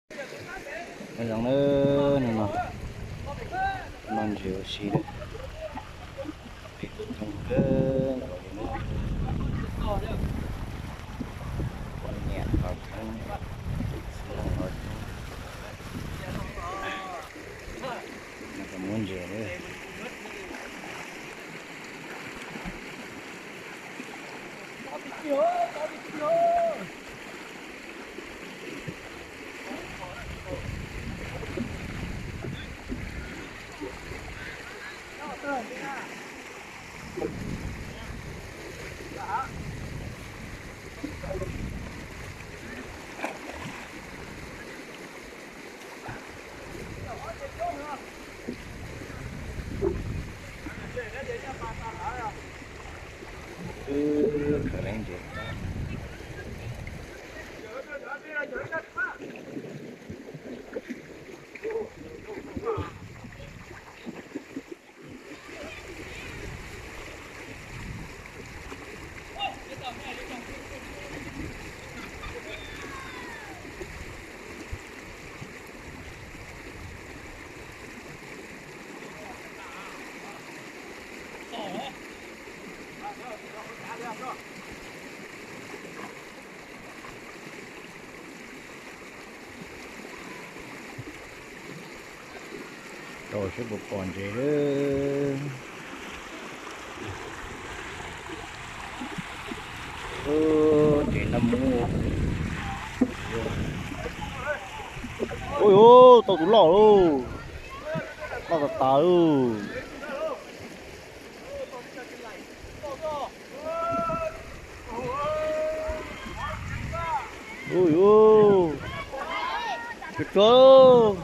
Nyob zoo na, no, no ntses ua si lawm, peb coob kawg nkaus li na. Poj niam los coob, xib hwb los coob, no muab ntses lawm. Wb khaws leej ntses. Rau seb puas pom ntses lawm. Ntses noj mub. Ua, tau tus loj lauj. Loj tas tas lauj. Ui, ui. Tsuag tsuag.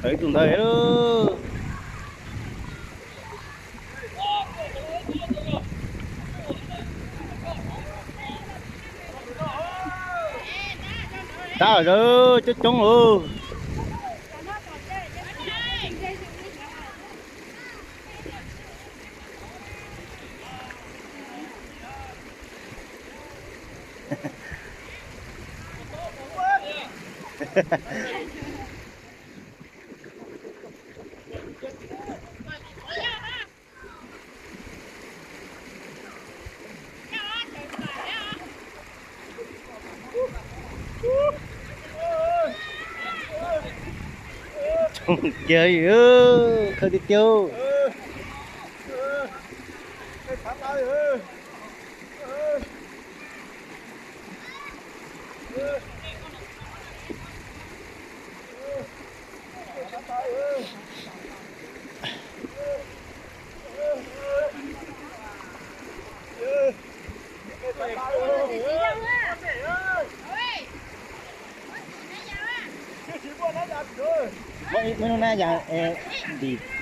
Tawm ib tug ntawd lauj. Tab lawm, coob coob lauj. Kiag, khawb tiag tiag. Muaj ib lub nab yas ntim